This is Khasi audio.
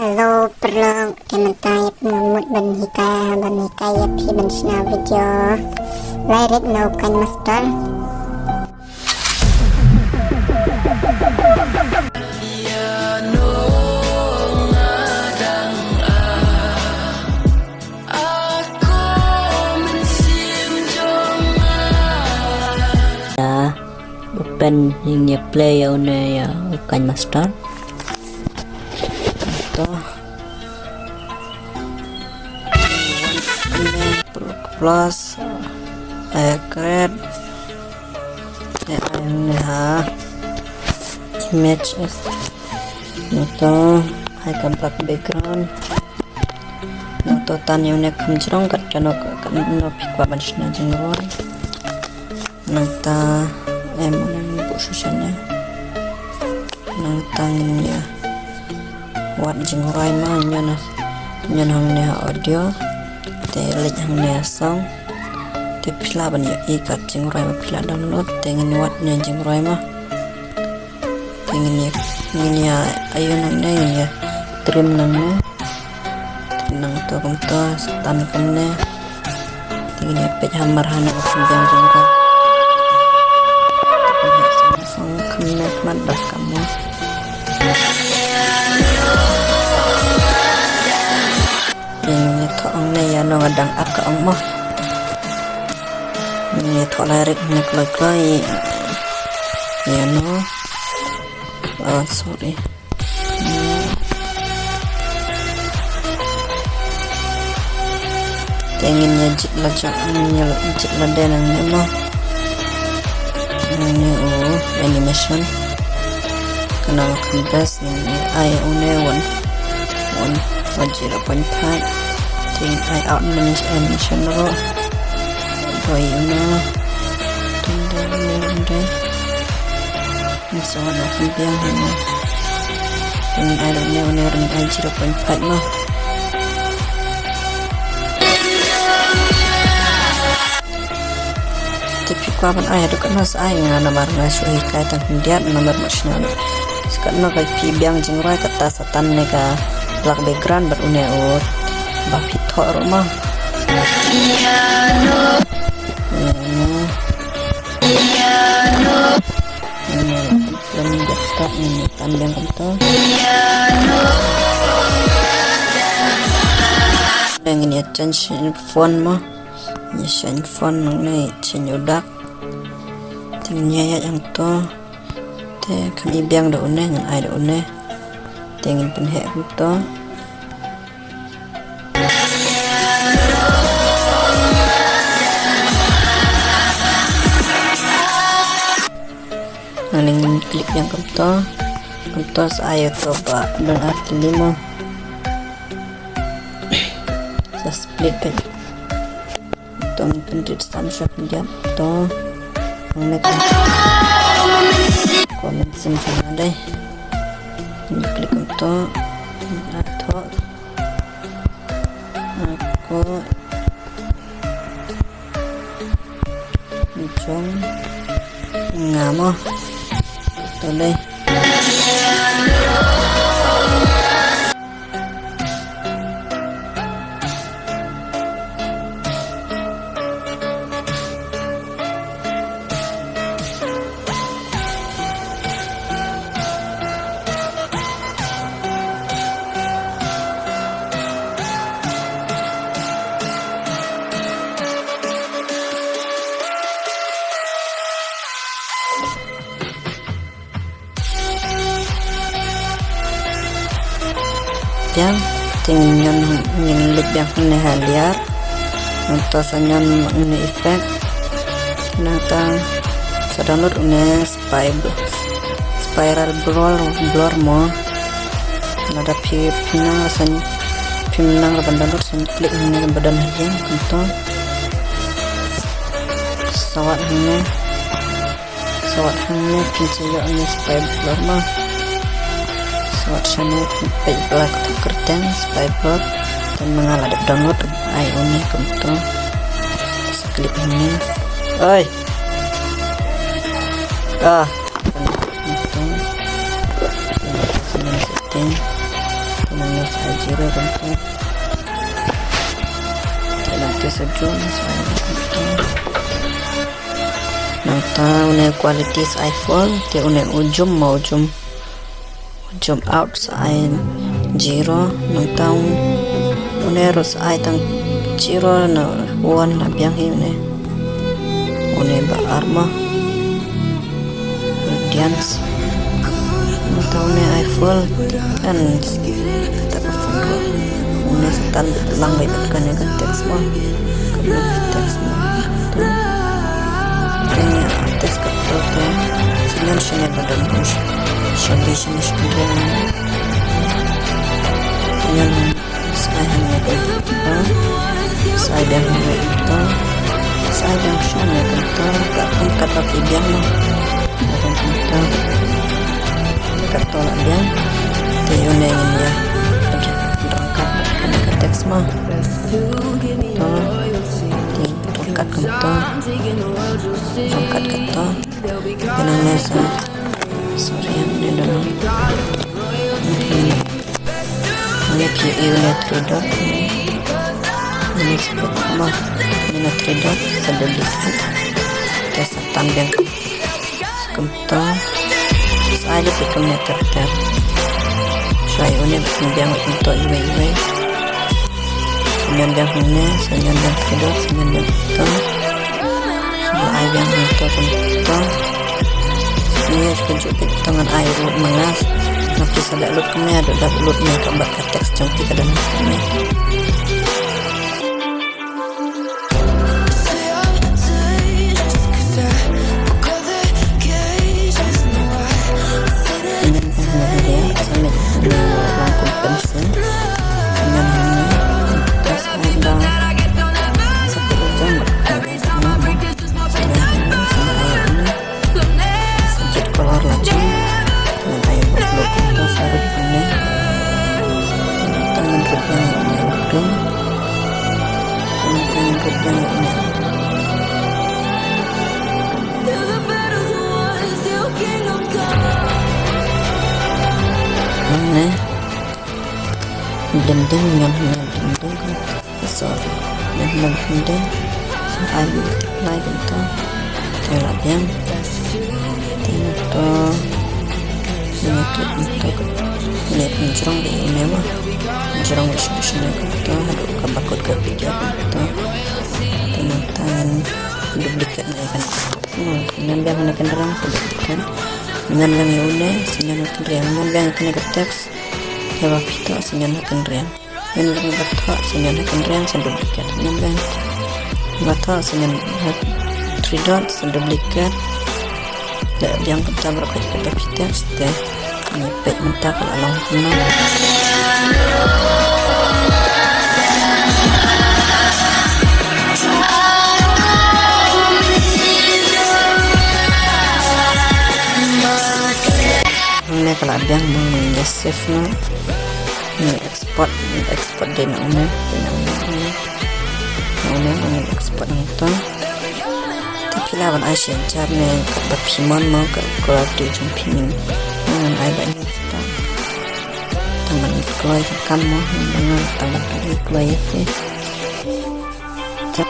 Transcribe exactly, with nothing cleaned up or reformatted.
Hello paralok, te mynta ïa phi nga mut ban hikai, ban hikai ïa phi ban shna video lyric na u KineMaster. Ïa open, ïa play ïa une ïa u KineMaster. To. Plus, eh, create, eh, ne ha image is. Nangta ai ka black background. Nangta tan ïa une kham jrong kat kano kano phi kwah ban shna jingrwai. Nangta em une buh shuh shane. Nangta ngin ïa wad jingrwai ma, ñion, ñion hangne ha audio. Te leit hangne ha song. Te phi lah ban ïohi kat jingrwai ma phi lah download. Te ngin wad ñion jingrwai ma. Te ngin ïa, ngin ïa, ayo nangne, ngin ïa trim nangne. Trim nangto kumto, sa tan kumne. Te ngin ïa peit hamar ha nang kumne jong ka. Te ngin ïa song, song kumne khmat bad kamo. Te ngin ïa thoh hangne ïa no nga dang ap ka ong mo. Ngin ïa thoh lyric hangne kloi kloi. Ïa no. Oh, sorry. Te ngin ïa jied la jong, ngin ïa jied la dei nangne mo. Nangne u animation. Kane ka best, ngin ïa ai une one, one, one zero point five. Te ngin ai out animation ruh. Doi une. Tunda une, une. Ngi sa wan ïa ka biang hi mo. Te ngin ai da une, une ruh ngin ai zero point five mo. Te phi kwah ban ai haduh katno sa ai, nga namar nga shu hikai tang khyndiat namar mut shna. Sa katno ka phi biang jingrwai kata sa tan ne ka black background bad une u ba phi thoh ruh mo. Ïa no. Ngin ïa confirm desktop, ngin ïa tan biang kumto. Ngin ïa change font mo. Ngin ïa change font nangne, change u dak. Te ngin ïa ïaid hangto. Te kham i biang da une, ngin ai da une. Te ngin pynheh kumto. Ngan ngin klik ïa kumto. Kumto sa ai ïa to ba don ar tylli mo. Sa split peit. To ngin pynrit sam sha khyndiat to. Ngan comment sim sha nga dei. Ngin klik kumto. Ngin ai to. Ko jong nga mo. To lei. Biang, te ngin ñion, ngin leit biang hangne ha layer. Nangta sa ñion une effect. Nangta sa download une spy-, spiral blur, blur mo. Lada phi, phim nang sa, phim nang ban download sa klik hangne ba don ha ïing kumto. Sa wad hangne. Sa wad hangne phin sa ïoh une spy blur mo. Sa wad shane phin peit blur ka kyrteng spy blur. Te ma nga la dep download ai une kumto. Sa klik hangne. Oi. Ah. Kumto. Sa setting. Nangne sa ai zero kumta. Te la te sa jump sa ai kumta. Nangta une quality sa ai full, te une u jump ma u jump. U jump out sa ai zero, nangta une ruh sa ai tang zero na one la biang hi une. Une ba armor. Radiance. Nangta une ai full and une sa tan lang bai pat kane ka text mo. Ka blue text mo. Te text ka to te. Signal shane ba don push. Shabi shane shane. Signal. Sa ai hangne kumta. Sa ai biang hangne kumta. Sa ai biang shane kumta. Ka kum katba ki biang mo. Ka kum kumta. Te kato la biang. Te une ngin ïa ryngkat kane ka text mo. To. Te ryngkat kumta. Ryngkat kato. Te nangne sa. Sorry, hangne don. Hangne phi ïohi une three dot. Hangne sa peit mo. Hangne three dot sa dubli. Te sa tan biang. Sa kumta. Sa ai leh phi kumne ter ter. Sa ai une phi biang kumta iwei iwei. Sa ñion biang hangne, sa ñion biang three dot, sa ñion biang kumta. Sa ai biang kumta kumta. Ngi ïa ka juh phi to ngan ai lut ma nga. Nangta sa leh lut kumne, haduh da lut ne ka bad ka text jong phi ka dang kumne. Sa jit color la jong. Ngan ai bok bok kumta sa rit kumne. Ngan rup ïa une u green. Ngan rup ïa une. Ngan ne. Blending, ngan ne blending. Sorry. Ngan ne blending. Sa ai multiply kumta. Te la biang. Te nangta. Ngan click kumta. Ngan pynjrong beit ïa une mo. Pynjrong beit shuh shuh kumta. Haduh kaba kut ka video kumta. Te nangta ngan duplicate ne kan. Ngan biang ne kan rang sa duplicate. Ngan biang ïa une, sa ngan kan rang. Ngan biang ïa kane ka text. Ïa ba phi thoh sa ngan kan rang. Ngan biang ba thoh sa ngan kan rang sa duplicate. Ngan biang ba thoh sa ngan three dot sa duplicate. Da biang kumta baroh ka jaka ba phi text te. Ngi peit mynta ka la long kumno. Hangne ka la biang, ngi save noh. Ngi export, ngi export dei na une, dei na une. Na une, ngi export nangta. Te phi lah ban ai sha jar ne katba phi mon mo ka quality jong phi, ngan ai ba ngi spot. Tang ban kloi ka kam mo, ngan tang ban kloi ïa phi. Te